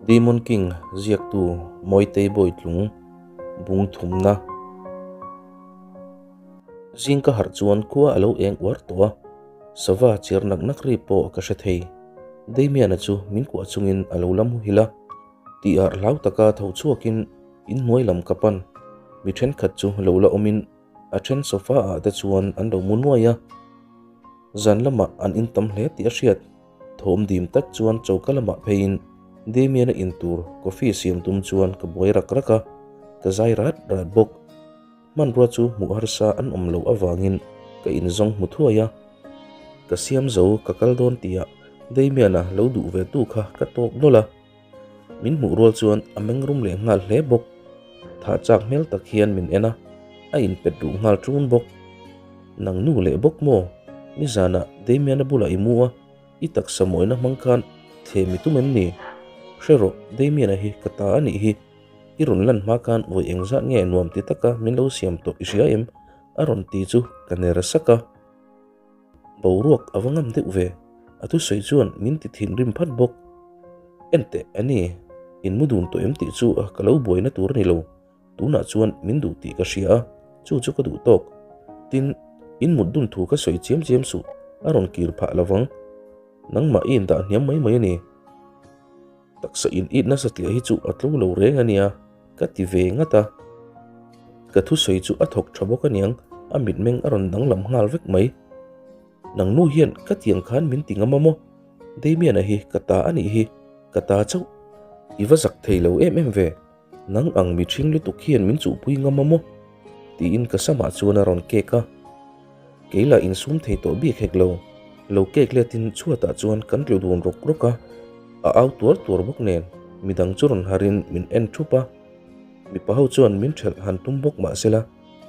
Demon King ziaktu Mawitei Bawitlung bung thumna Zing ka harh chuan khua a lo eng uar tawh a, sava chiar nak nak ri pawh ka hre thei. Damian-a chu min kuah chungin a lo la muhil a, tih harh hlau taka tho chhuakin inhnuai lam ka pan. Mi thenkhat chu lo la awmin a then sofa ah te chuan an lo mu nuai a, zan lamah an intam hle tih a hriat. Thawm dim tak chuan choka lamah pheiin Damian-a in tur coffee siam tum chuan ka buai rak rak a, ka zai rat rat bawk. Hmanrua chu hmuh harsa an awm loh avangin ka inzawng hmu thuai a, ka siam zo ka kal dawn tihah Damian-a lo duh ve tu kha ka tawk nawlh a, min hmuh rual chuan a meng rum leh nghal hle bawk. Thah chak hmel tak hian min en a, a inpet ruh nghal ṭun bawk. Nang nu leh bawk maw? Nizanah Damian-a bulah i mu a, i taksa mawina hmang khan thlem i tum em ni? Hre rawh, Damian-a hi ka ta a nih hi. I rawn lan hma khan vawi engzat nge nuam ti taka min lo siam tawh i hria em? a rawn ti chu ka ner sak a. Boruak a va ngam deuh ve, a thusawi chuan min ti thinrim phat bawk. Enteh, Annie, in mu dun tawh em tih chu ka lo buaina tur a ni lo. Tunah chuan min duh tih ka hria a, chu chu ka duh tawk. Tin, in mut dun thu ka sawi chiam chiam suh, a rawn kir phah lo vang. Nangmah i indah hniam mai mai a ni. Taksa in it nasa tliah hi chu a tlo lo reng a nia, ka ti ve ngat a. Ka thusawi chu a thawk tha bawk aniang, a mitmeng a rawn danglam nghal vek mai. Nang nu hian ka tiang khan min ti ngam a maw? Damian-a hi ka ta a nih hi, ka ta chauh. I va zak thei lo em em ve. Nang ang mi ṭhing lutuk hian min chuhpui ngam a maw? tiin ka samah chuan a rawn kek a. Kei lah insum thei tawh bik hek lo. Lo kek letin chhuatah chuan kan tlu dun rawk rawk a, a au tuar tuar bawk nen midang chu rawn harin min en thup a. Mipa ho chuan min ṭhelh han tum bawk mah sela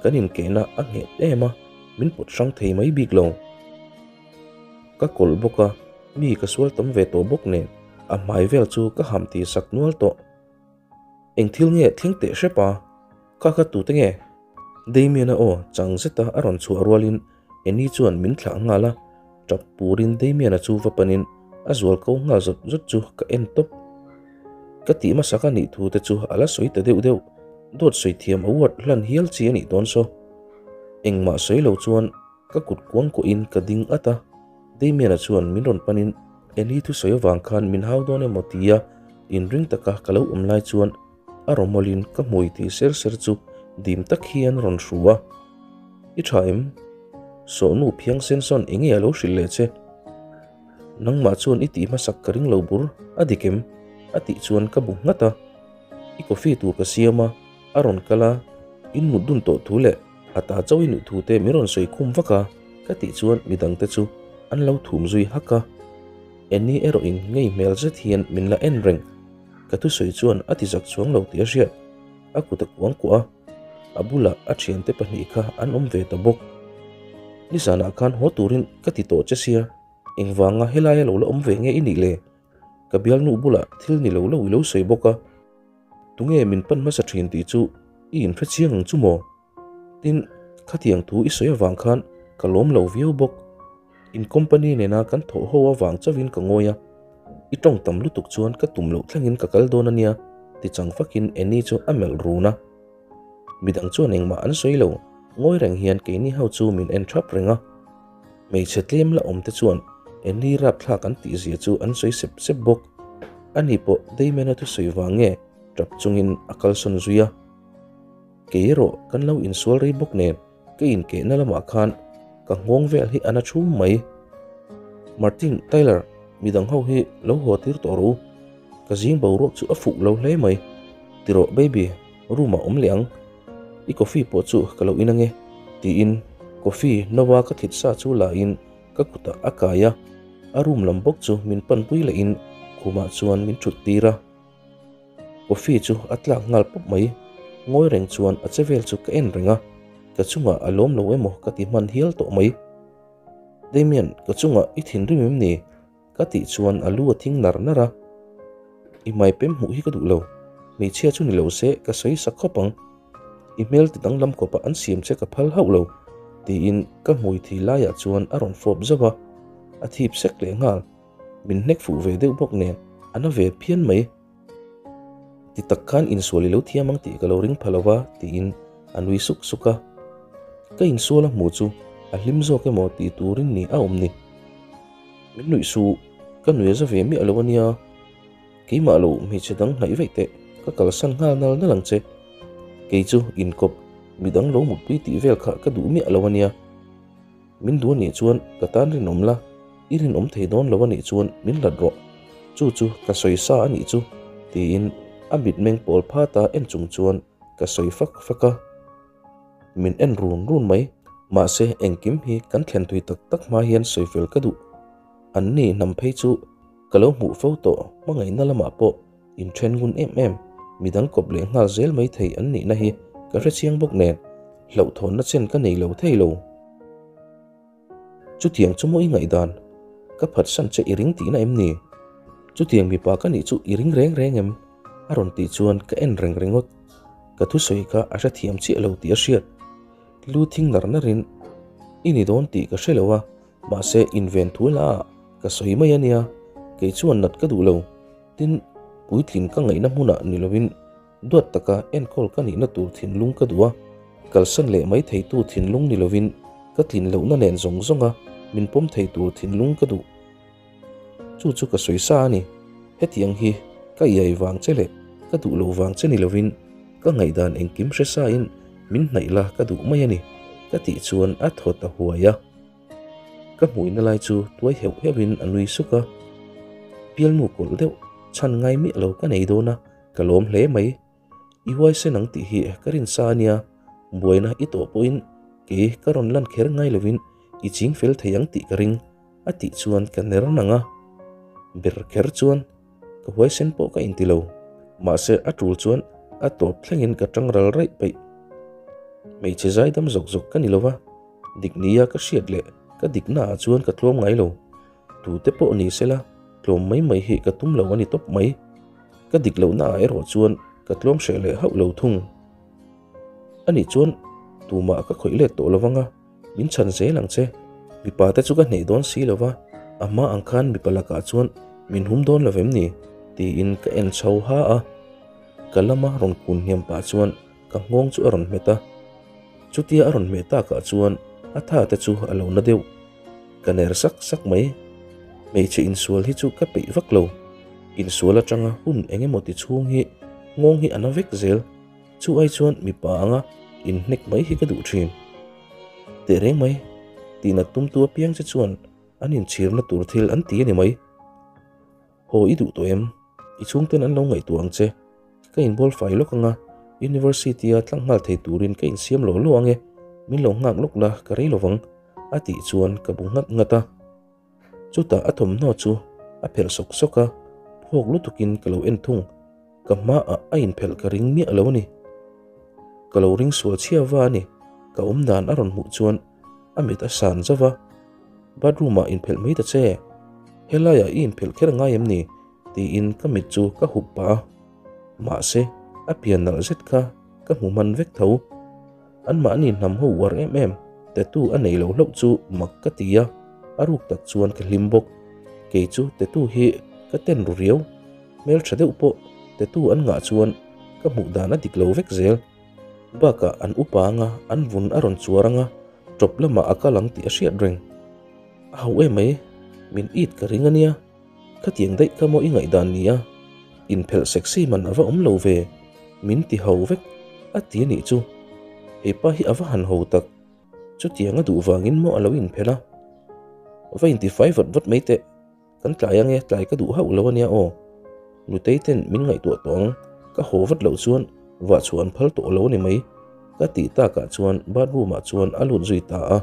kan inkehna a nghet em a, min pawt hrang thei mai bik lo. Ka kawlh bawk a, mi ka sual tam ve tawh bawk nen a hmai vel chu ka ham ti sak nual tawh. Eng thil nge thleng teh hrep a? Kha kha tute nge? Damian-a aw chang zeta a rawn chhuah rualin Annie chuan min thlah nghal a, tap purin Damian-a chu va panin a zual ko nghal zawt zawt chu ka en tawp. Ka tih hmasak a nih thu te chu a la sawi ta deuh deuh, dawt sawi thiam a uat hlan hial chi a nih dawn saw. Engmah sawi lo chuan ka kut kuang kuahin ka ding at a, Damian-a chuan min rawn panin Annie thusawi avang khan min hau dawn emaw tia Inring taka ka lo awm lai chuan a rawmawlin ka hmui ti ser ser chu dim tak hian a rawn hru a. I tha em? Sawhnu phiang sen sawn enge a lo hrilh leh che? Nangmah chuan i tih hmasak ka ring lo bur, a dik em? A tih chuan ka bu nghat a. I coffee tur ka siam a, a rawn kal a, in mut dun tawh thu leh a ta chauh i nuih thu te min rawn sawi khum vak a, ka tih chuan midangte chu an lo thum zui hak a. Annie erawh in ngei hmel zet hian min la en reng. Ka thusawi chuan a ti zak chuang lo tih a hriat. A kut a kuang kuah a, a bulah a thiante pahnih kha an awm ve ta bawk. Nizanah khan haw turin ka ti tawh che sia, engvanga helaia lo la awm ve nge i nih le? Ka bialnu bulah thil ni lo lo i lo sawi bawk a, tunge min pan hmasa thin tih chu i inhre chiang ang chu maw? Tin, khatiang thu i sawi avang khan ka lawm lo viau bawk. In company nena kan thawh ho avang chauhin ka ngawi a, i tawng tam lutuk chuan ka tum loh thlengin ka kal dawn a nia, ti chang fakin Annie chu a melh run a. Midang chuan engmah an sawi lo, ngawi reng hian keini ho chu min en thap reng a. Hmeichhe tlem la awm te chuan Annie rapthlak an tih zia chu an sawi sep sep bawk. Ani pawh Damien-a thusawi vang nge tap chungin a kalsawn zui a. Kei erawh kan lo insual rei bawk nen ka inkehna lamah khan ka nghawng vel hi a na chhum mai. Martin, Tyler, midang ho hi lo haw tir tawh rawh u. Ka zing boruak chu a fuh lo hle mai. Ti rawh baby, room ah awm leh ang. I coffee pawh chu ka lo in ange, tiin coffee noa ka thlit sa chu la in ka kutah a kai a. A room lam bawk chu min panpui leh in khumah chuan min thut tir a. Coffee chu a tlak nghal pawp mai, ngawi reng chuan a che vel chu ka en reng a, ka chungah a lawm lo emaw ka ti hman hial tawh mai. Damian, ka chungah i thinrim em ni? Ka tih chuan a lu a thing nar nar a, I hmai pem hmuh hi ka duh lo, hmeichhia chu ni lo se ka sawi sak khawp ang, i hmel ti danglam khawpa an siam che ka phal hauh lo, tiin ka hmui thi laiah chuan a rawn fawp zauh a, a thip sek leh nghal. Min hnek fuh ve deuh bawk nen a na ve phian mai. Ti tak khan insual i lo thiam ang tih ka lo ring pha lo va, tiin a nui suk suk a. Ka insual a hmuh chu a hlim zawk emaw tih turin ni a awm ni. Min nuih suh, ka nui a za ve miah lo a nia. Keimah lo hmeichhe dang hnaih vaih teh, ka kalsan nghal nal nal ang che. Kei chu inkawp, midang lo mutpui tih vel kha ka duh miah lo a nia. Min duh a nih chuan ka tan rinawm la, i rinawm thei dawn lo a nih chuan min hlat rawh, chu chu ka sawi sa a nih chu, tiin a mitmeng pawl phata en chung chuan ka sawi fak fak a. Min en run run mai, mahse engkim hi kan thlen thui tak tak hma hian sawi fel ka duh. An ni hnam phei chu ka lo hmuh fo tawh hmangaihna lamah pawh inthen ngun em em, midang kawp leh nghal zel mai thei an nihna hi ka hrechiang bawk nen hlauhthawnna chen ka nei lo thei lo. Chutiang chu maw i ngaihdan? Ka phatsan che i ring tihna em ni? Chutiang mipa ka nih chu i ring reng reng em? A rawn tih chuan ka en reng ringawt. Ka thusawi kha a hrethiam chiah lo tih a hriat. Lu thing nar narin i ni dawn tih ka hre lo a, mahse inven thu la ah ka sawi mai a nia, kei chuan nat ka duh lo. Tin, puitlin ka ngaihna hmunah ni lovin duat taka enkawl ka nihna tur thinlung ka duh a, kalsan leh mai theitu thinlung ni lovin ka tlin lohna nen zawng zawnga min pawm thei tur thinlung ka duh. Chu chu ka sawi sa a ni. Hetiang hi ka iai vang che leh ka duh lo vang che ni lovin ka ngaihdan engkim hre sain min hnaih la ka duh mai a ni, ka tih chuan a thaw ta huai a. Ka hmuihna lai chu tuai heuh heuhin a nui suk a, Pialnu kawlh deuh chhan ngai miah lo ka nei dawn a, ka lawm hle mai. I huaisen ang tih hi ka rin sa a nia, buaina i tawh pawhin kei ka rawn lan kher ngai lovin i ching fel thei ang tih ka ring, a tih chuan ka ner nang a. Ber kher chuan ka huaisen pawh ka inti lo, mahse a tul chuan a tawp thlengin ka tang ral raih paih. Hmeichhe zaidam zawk zawk ka ni lo va. Dik nia ka hriat leh ka dikna ah chuan ka tlawm ngai lo. Tute pawh ni sela tlawm mai mai hi ka tum lo a ni tawp mai. Ka dik lohna ah erawh chuan ka tlawm hreh leh hauh lo thung. Ani chuan tumah ka khawih let tawh lo vang a, min chhan zel ang che. Mipa te chu ka hneih dawn si lo va, a hma ang khan mipa lakah chuan min hum dawn lo vem ni? tiin ka en chho ha a. Ka lama rawn kun hniam pah chuan Ka nghawng chu a rawn hmet a, chutia a rawn hmeh takah chuan a tha te chu a lo na deuh. Ka ner sak sak mai. Hmeichhe insual hi chu ka peih vak lo. Insual atanga hun eng emaw ti chhung hi nghawng hi a na vek zel. Chu ai chuan mipa anga inhnek mai hi ka duh thin. Tehreng mai, tihnat tumtu apiang che chuan an inchhirna tur thil an ti a ni mai. Haw i duh tawh em? I chhungten an lo ngaihtuah ang che. Ka inbual fai lawk anga, University-a tlang nghal thei turin ka insiam lo lo ang e, min lo nghak lawk la, ka rei lovang, a tih chuan ka bu nghat nghat a. Chutah a thawmhnaw chu a phelh sawk sawk a, phawk lutukin ka lo en thung. Ka hmaah a inphelh ka ring miah lo a ni. Ka lo ring sual chhia va a ni. Ka awm dan a rawn hmuh chuan a mit a san zauh va, Bathroom ah inphelh mai ta che, helaiah i inphelh kher ngai em ni? tiin ka mit chu ka hup pah a, mahse a pian nalh zet kha ka hmu hman vek tho. Anmahni hnam ho uar em em, tattoo a nei lo hlauh chu mak ka ti a, a ruk tak chuan ka hlim bawk. Kei chu tattoo hi ka ten ru riau, hmeltha deuh pawh tattoo an ngah chuan ka hmuh dan a dik lo vek zel. Bakah an upa anga an vun a rawn chuar anga tawp lamah a kal ang tih a hriat reng. A hau em mai, min it ka ring a nia. Khatiang daih kha maw i ngaihdan ni a? Inphelh sexy man a va awm lo ve, min ti ho vek a ti a nih chu. Heipa hi a va han ho tak, chutiang a duh vangin maw a lo inphelh a? Va intifai vat vat mai teh. Kan tlai ange, tlai ka duh hauh lo ania aw. Nutei ten min ngaihtuah tawh ang, ka haw vat loh chuan vah chhuah an phal tawh lo a ni mai, ka tih takah chuan bathroom ah chuan a lut zui ta a.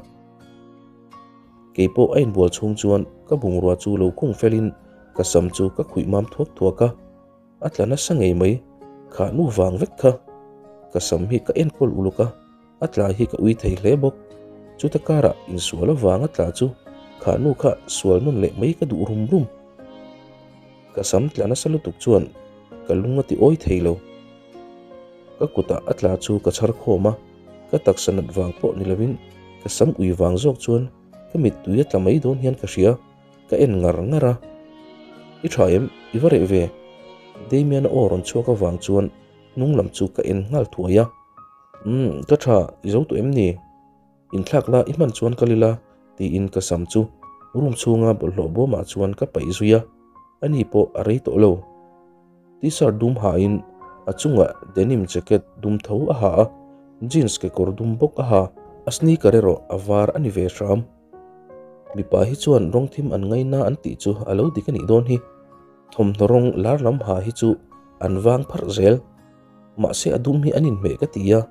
Keipawh a inbual chhung chuan ka bungrua chu lo khung felin ka sam chu ka khuih mam thuak thuak a, a tla nasa ngei mai, khah nu vang vek kha. Ka sam hi ka enkawl uluk a. A tla hi ka ui thei hle bawk. Chuta karah insual avang a tla chu kha nu kha sual nawn leh mai ka duh rum rum. Ka sam tla nasa lutuk chuan ka lung a ti awi thei lo. Ka kutah a tla chu ka chhar khawm a, ka taksa nat vang pawh ni lovin ka sam ui vang zawk chuan ka mittui a tla mai dawn hian ka hria. Ka en ngar ngar a, I tha em? I va reh ve? Damian-a aw rawn chhuak avang chuan hnung lam chu ka en nghal thuai a. Umm, ka tha, i zo tawh em ni? Inthlak la i hman chuan kal ila tiin ka sam chu room chhunga bawlhhlawh bawmah chuan ka paih zui a, ani pawh a rei tawh lo. T-shirt dum hain a chungah denim jacket dum tho a ha a, jeans kekawr dum bawk a ha, a sneaker erawh a var a ni ve hram. Mipa hi chuan rawng thim an ngaina an tih chu a lo dik a nih dawn hi. Thawmhnaw rawng lar lam ha hi chu an vang pharh zel. Mahse a dum hi an inhmeh ka ti a,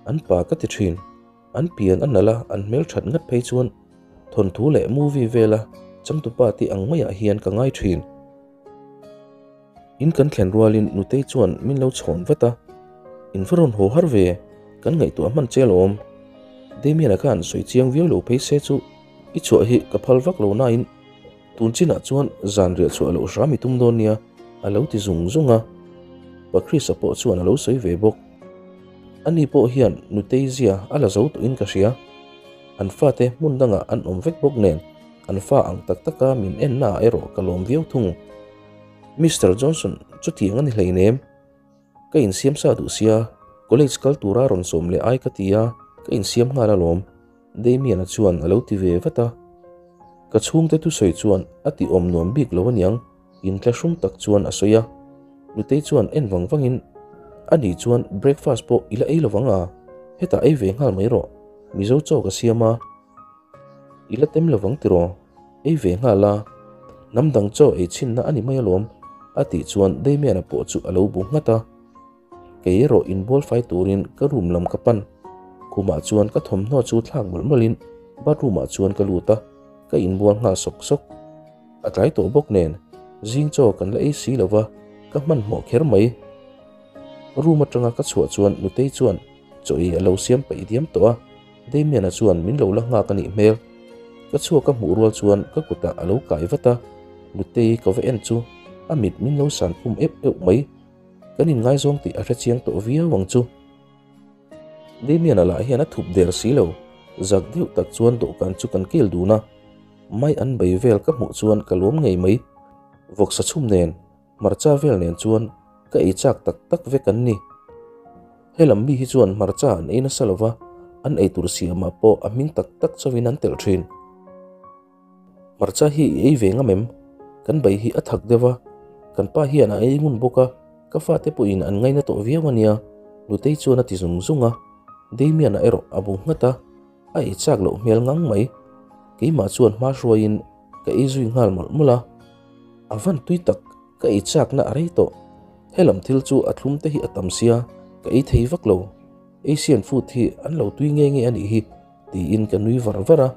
an pa ka ti thin. An pian a nalh a, an hmel that ngat phei chuan thawnthu leh movie vela changtupa tih ang maiah hian ka ngai thin. In kan thlen rualin Nutei chuan min lo chhawn vat a, In va rawn haw har ve, kan ngaihtuah hman che alawm. Damian-a khan sawi chiang viau lo phei se chu i chhuah hi ka phal vak lo nain Tun chinah chuan zan riah chhuah loh hram i tum dawn nia, a lo ti zung zung a. Pakrisa pawh chuan a lo sawi ve bawk. Ani pawh hian nutei zia a la zo tawhin ka hria. An fate hmun dangah an awm vek bawk nen, an fa ang tak taka min ennaah erawh ka lawm viau thung. Mister Johnson chutiang a ni hleinem. Ka insiam sa duh sia, college kal tura rawn sawm leh ai ka ti a, ka insiam nghal alawm, Damian-a chuan a lo ti ve vat a. Ka chhungte thusawi chuan a ti awm nuam bik lo aniang, inthlahrung tak chuan a sawi a. Nutei chuan en vang vangin, Ani chuan breakfast pawh i la ei lovang a, hetah ei ve nghal mai rawh, Mizo chaw ka siam a, i la tem lovang tiraw? Ei ve nghal a, hnam dang chaw ei chhinna a ni mai alawm, a tih chuan Damian-a pawh chu a lo bu nghat a. Kei erawh inbual fai turin ka room lam ka pan. Khumah chuan ka thawmhnaw chu thlak mawlh mawlhin bathroom-ah chuan ka lut a, ka inbual nghal sawk sawk. A tlai tawh bawk nen, zing chaw kan la ei si lo va, ka hmanhmawh kher mai. Room atanga ka chhuah chuan Nutei chuan chaw ei a lo siam paih diam tawh a. Damian-a chuan min lo la nghak a nih hmel. Ka chhuak a hmuh rual chuan ka kutah a lo kai vat a, Nutei ka va en chu a mit min lo san khum ep euh mai. Kan inngaizawng tih a hre chiang tawh viau ang chu. Damian-a lah hian a thup der si lo, zak deuh tak chuan dawhkan chu kan kil dun a. Mai an bei vel ka hmuh chuan ka lawm ngei mai. Vawksa chhum nen Hmarcha vel nen chuan ka ei chak tak tak vek an ni. Helam mi hi chuan hmarcha an ei nasa lova, an ei tur siamah pawh a hming tak tak chauhin an telh thin. Hmarcha hi i ei ve ngam em? Kan bai hi a thak deuh a, kan pa hian a ei ngun bawk a, ka fate pawhin an ngaina tawh viau a nia, Nutei chuan a ti zung zung a. Damian-a erawh a bu nghat a, a ei chak loh hmel ngang mai. Keimah chuan hma hruaiin ka ei zui nghal mawlh mawlh a. A van tui tak, ka ei chakna a rei tawh. Helam thil chu a thlum te hi a tam sia, ka ei thei vak lo. Asian food hi an lo tui nge nge a nih hi, tiin ka nui var var a.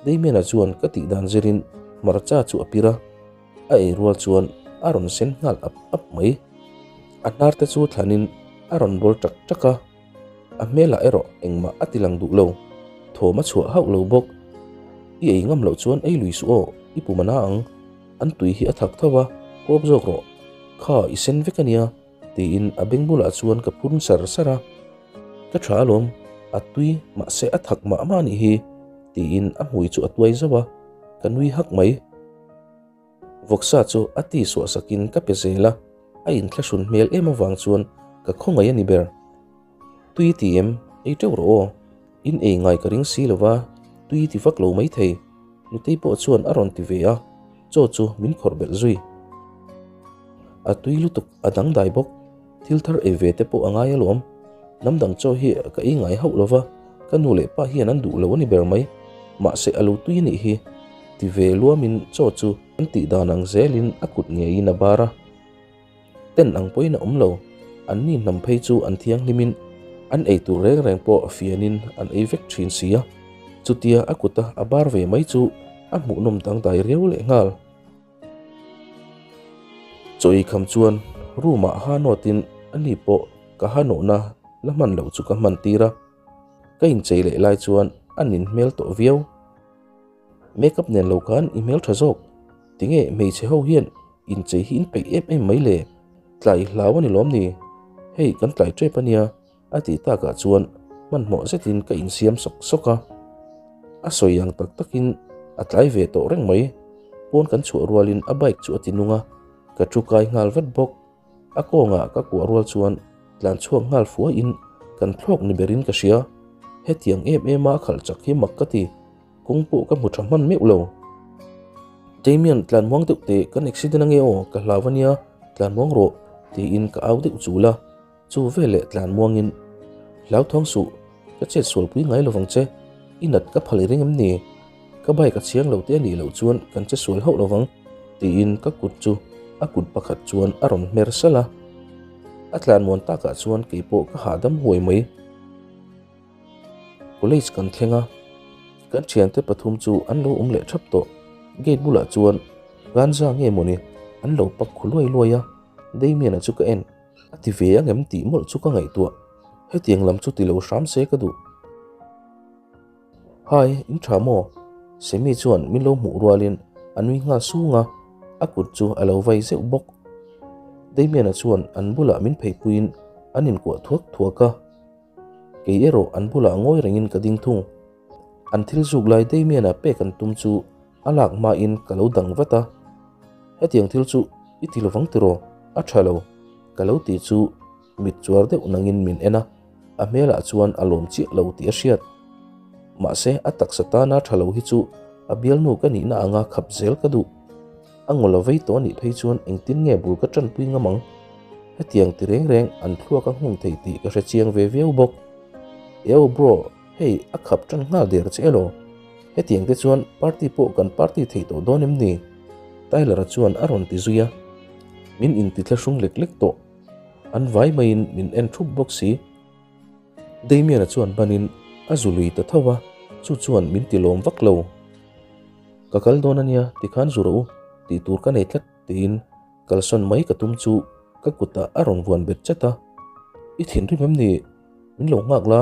Damian-a chuan ka tih dan zirin hmarcha chu a pir a, a ei rual chuan a rawn sen nghal ap ap mai. A hnar te chu thlanin a rawn bawl ṭak ṭak a. A hmelah erawh engmah a ti lang duh lo, thawm a chhuah hauh lo bawk. I ei ngam loh chuan ei lui suh aw, i pum a na ang. An tui hi a thak tho a, pawp zawk rawh. Kha i sen vek a nia, tiin a beng bulah chuan ka phun sar sar a. Ka tha alawm, a tui mahse a thak mah mah a nih hi, tiin a hmui chu a tuai zauh a, ka nui hak mai. Vawksa chu a ti suah sakin ka pe zel a, a inthlahrun hmel em avang chuan ka khawngaih a ni ber. Tui ti em, ei teuh rawh aw. In ei ngai ka ring si lova, tui ti vak lo maithei. Nutei pawh chuan a rawn ti ve a, chaw chu min khawrh belh zui. A tui lutuk a dangdai bawk, thil thar ei ve te pawh a ngai alawm. Hnam dang chaw hi ka ei ngai hauh lova, ka nu leh pa hian an duh lo a ni ber mai. Mahse a lo tui a nih hi. Ti ve luamin chaw chu an tih dan ang zelin a kut ngeiin a bar a. Ten ang pawhin a awm lo, anni hnam phei chu an thianghlimin an ei tur reng reng pawh fianin an ei vek thin si a. Chutia a kuta a bar ve mai chu a hmuhnawm dangdai riau leh nghal. Chaw ei kham chuan room ah ha nawtin ani pawh ka ha nawhna la hman loh chu ka hman tir a, ka inchei leh lai chuan a nin hmel tawh viau. Makeup nen lo khan i hmel tha zawk, tinge hmeichhe ho hian inchei hi in peih em em mai le, tlai hlau a ni lawm ni, hei kan tlai tep a nia a tih takah chuan hmanhmawh zetin ka insiam sawk sawk a. A sawi ang tak takin a tlai ve tawh reng mai, pawn kan chhuah rualin a bike chu a ti nung a, ka thu kai nghal vat bawk. A kawngah ka kuah rual chuan tlan chhuak nghal fuaiin kan thlawk ni berin ka hria. Hetiang em em a khalh chak hi mak ka ti. Kawng pawh ka hmu tha hman meuh lo. Damian tlan muang deuh teh kan accident ange aw ka hlau ania tlan muang rawh tiin ka au deuh chul a. Chu veleh tlan muangin hlau thawng suh ka chet sual pui ngai lovang che i nat ka phal i ring em ni? Ka bike a chiang lo te anih loh chuan kan che sual hauh lovang tiin ka kut chu a kut pakhat chuan a rawn hmer salh a. A tlan muan takah chuan keipawh ka hahdam huai mai. College kan thleng a, kan thiante pathum chu an lo awm leh thap tawh. Gate bulah chuan ganja nge mawni an lo pak khu luai luai a, Damian-a chu ka en. A ti ve ang em tih mawlh chu ka ngaihtuah. Hetiang lam chu ti lo hram se ka duh. Hi, in tha maw? Semi chuan min lo hmuh rualin a nui nghal sung a, a kut chu a lo vai zeuh bawk. Damian-a chuan an bulah min pheipuiin an inkuah thuak thuak a. Kei erawh an bulah ngawi rengin ka ding thung. An thil zuk lai Damian-a pek an tum chu a lak hmain ka lo dang vat a. Hetiang thil chu i ti lovang tiraw? A tha lo. Ka lo ti chu mit chuar deuh nangin min en a, a hmelah chuan a lawm chiah lo tih a hriat. Mahse, a taksa tana tha lo hi chu a bialnu ka nihna anga khap zel ka duh. A ngaw la vei tawh anih phei chuan engtin nge bul ka tanpui ngam ang? Hetiang ti reng reng an thluak a nghung thei tih ka hre chiang ve viau bawk. Eo bro, hei a khap tan nghal der che elaw? Hetiang te chuan party pawh kan party thei tawh dawn em ni? Tyler-a chuan a rawn ti zui a. Min intithlahrung lek lek tawh. An vai maiin min en thup bawk si. Damian-a chuan banin a zu lui ta tho a, chu chuan min ti lawm vak lo. Ka kal dawn a nia, tikhan zu rawh u, tih tur ka nei tlat tiin kalsawn mai ka tum chu ka kutah a rawn vuan bet chat a. I thinrim em ni? Min lo nghak la,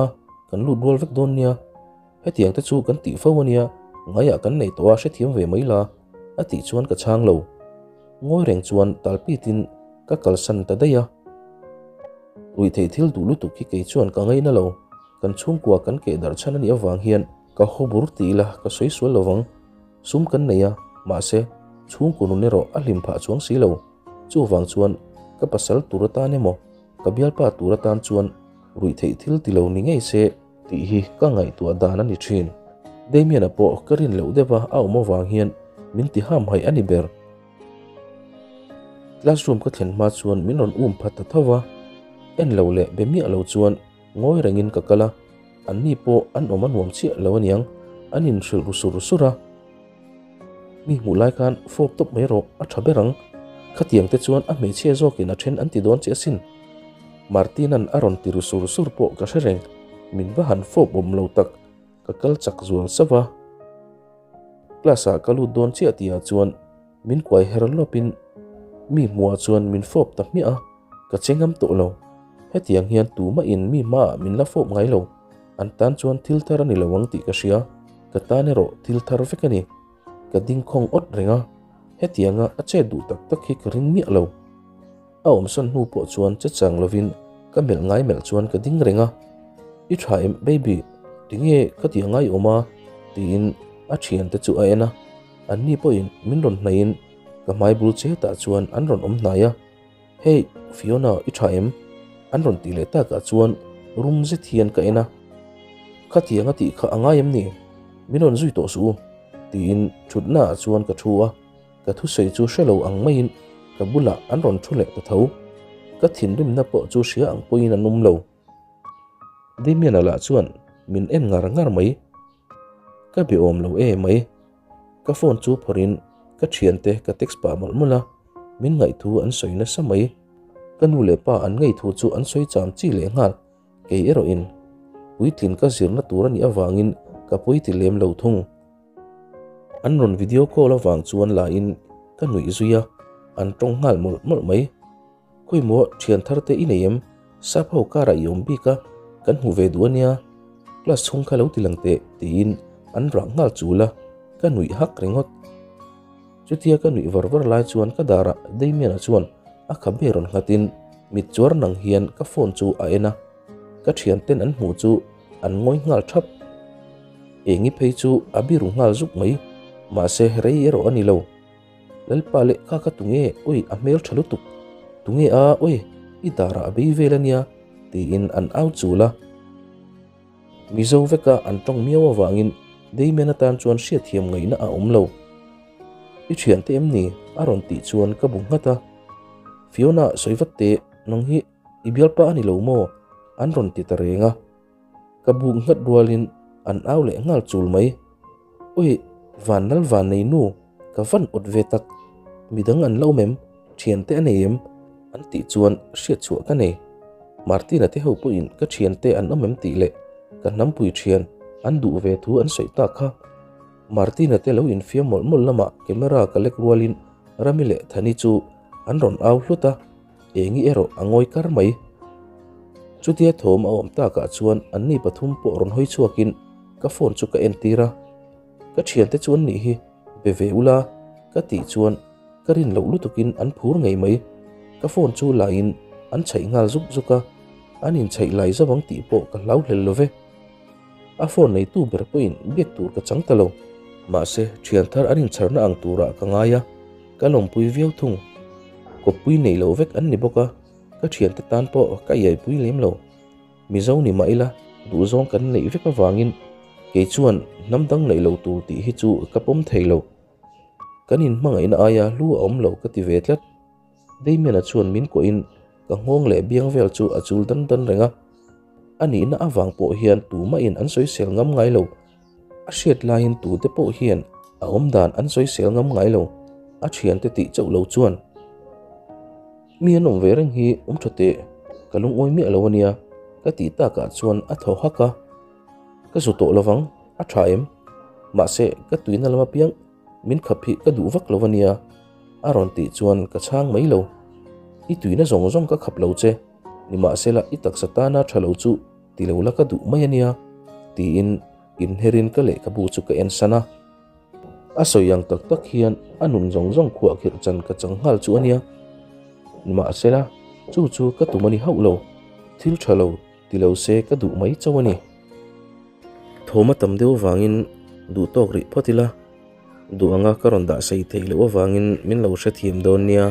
kan lut rual vek dawn nia. Hetiang te chu kan tih fo a nia, ngaiah kan nei tawh a hrethiam ve mai la, a tih chuan ka chhang lo. Ngawi reng chuan talpitin ka kalsan ta daih a. Ruihtheih thil duh lutuk hi kei chuan ka ngaina lo, kan chhungkua kan keh darh chhan a nih avang hian ka haw bur ti ila ka sawi sual lo vang. Sum kan nei a, mahse chhungkaw nun erawh a hlim phah chuang si lo. Chuvang chuan ka pasal tur atan emaw ka bialpa tur atan chuan ruihtheih thil ti lo ni ngei se tih hi ka ngaihtuah dan a ni thin. Damian-a pawh ka rin loh deuh a a awm avang hian min ti ham haih a ni ber. Classroom ka thlen hma chuan min rawn um phat ta tho va, en lo leh be miah lo chuan ngawi rengin ka kal a, anni pawh an awm a nuam chiah lo aniang, an inhrilh ru sur sur a. Mi hmuh lai khan fawp tawp mai rawh, a tha ber ang. Khatiang te chuan a hmeichhia zawkin a then an ti dawn che asin. Martina'n a rawn ti ru sur sur pawh ka hre reng, min va han fawp awm lo tak, ka kal chak zual sauh a. Class ah ka lut dawn chiah tihah chuan min kuai her lawpin mi hmuhah chuan min fawp ta hmiah a, ka che ngam tawh lo. Hetiang hian tumahin mi hmaah min la fawp ngai lo, an tan chuan thil thar a ni lo ang tih ka hria, ka tan erawh thil thar vek a ni. Ka ding khawng awt reng a, hetianga a chet duh tak tak hi ka ring miah lo. A awmsawn hnu pawh chuan che chang lovin ka melh ngai melh chuan ka ding reng a, I tha em baby, tinge ka ti angai awm a? tiin a thiante chu a en a, anni pawhin min rawn hnaihin ka hmai bul chetah chuan an rawn awm hnai a, Hey Fiona i tha em? an rawn tih leh takah chuan rum zet hian ka en a, Khatiang a tih kha a ngai em ni? Min rawn zui tawh suh u tiin thutnaah chuan ka thu a. Ka thusawi chu hre lo ang maiin ka bulah an rawn thu leh ta tho. Ka thinrimna pawh chu hria ang pawhin an awm lo. Damian-a lah chuan min en ngar ngar mai. Ka be awm lo e mai. Ka phone chu phawrhin ka thiante ka text pah mawlh mawlh a, min ngaihthu an sawi nasa mai. Ka nu leh pa an ngaithu chu an sawi cham chi leh nghal. Kei erawhin puitlin ka zirna tur a nih avangin ka pawi ti lem lo thung. An rawn video call avang chuan la in ka nuih zui a, an tawng nghal mawlh mawlh mai. Khawimaw thian thar te i nei em? Sap ho karah i awm bik a, kan hmu ve duh ania. Class chhung kha lo ti lang teh tiin an rah nghal chul a, ka nuih hak ringawt. Chutia ka nuih var var lai chuan ka darah Damian-a chuan a khabe rawn nghatin mit chuar nang hian ka phone chu a en a. Ka thianten an hmuh chu an ngawi nghal thap. Engi phei chu a biru nghal zuk mai, mahse rei erawh a ni lo. Lalpa leh kha ka tu nge? Ui, a hmel tha lutuk. Tunge a, oi, i darah a bei vel a nia, tiin an au chul a. Mizo veka an tawng miau avangin Damian atan chuan hriatthiam ngaihna a awm lo. I thiante em ni? a rawn tih chuan ka bu nghat a. Fiona sawi vat teh, nang hi i bialpa a ni lo maw? an rawn ti ta reng a. Ka bu nghat rualin an au leh nghal chul mai. Ui, van nal van nei nu, ka van awt ve tak. Midang an lo awm em? Thiante a nei em? An tih chuan hriat chhuah ka nei. Martina te ho pawhin ka thiante an awm em tih leh ka hnampui thian an duh ve thu an sawi tak kha. Martina te lo infiam mawlh mawlh lamah camera ka lek rualin Rami leh Thani chu an rawn au hlut a, Engi erawh a ngawi kar mai. Chutia thawm a awm takah chuan anni pathum pawh rawn hawi chhuakin ka phone chu ka entir a. Ka thiante chu an nih hi, be ve ula ka tih chuan ka rin loh lutukin an phur ngei mai. Ka phone chu laiin an chhaih nghal zuk zuk a, an inchhaih lai zo ang tih pawh ka hlau hlel lo ve. A phone neitu ber pawhin biak tur ka chang ta lo. Mahse, thian thar an incharna ang turah ka ngai a, ka lawmpui viau thung. Kawppui nei lo vek an ni bawk a, ka thiante tan pawh ka iaipui lem lo. Mizo ni mah ila, duhzawng kan neih vek avangin kei chuan hnam dang neih lo tur tih hi chu ka pawm thei lo. Kan inhmangaihna aia hlu a awm lo ka ti ve tlat. Damian-a chuan min kuahin ka nghawng leh biang vel chu a chul dan dan reng a. A nihna avang pawh hian tumahin an sawisel ngam ngai lo. A hriat laiin tute pawh hian a awmdan an sawisel ngam ngai lo, a thiante tih chauh lo chuan. Mi an awm ve reng hi awm tha teh, ka lungawi miah lo a nia, ka tih takah chuan a thaw hak a. Ka zu tawh lovang, a tha em? Mahse, ka tuina lam apiang min khap hi ka duh vak lo a nia, a rawn tih chuan ka chhang mai lo. I tuina zawng zawng ka khap lo che, nimahsela i taksa tana tha lo chu ti lo la ka duh mai a nia, tiin inherin ka lehkhabu chu ka en san a. A sawi ang tak tak hian a nun zawng zawng khuahkhirh chan ka chang nghal chu a nia. Nimahsela, chu chu ka tum a ni hauh lo, thil tha lo ti lo se ka duh mai chauh a ni. Thawm a tam deuh avangin duh tawk rih phawt ila, duh anga ka rawn dah sei theih loh avangin min lo hrethiam dawn nia.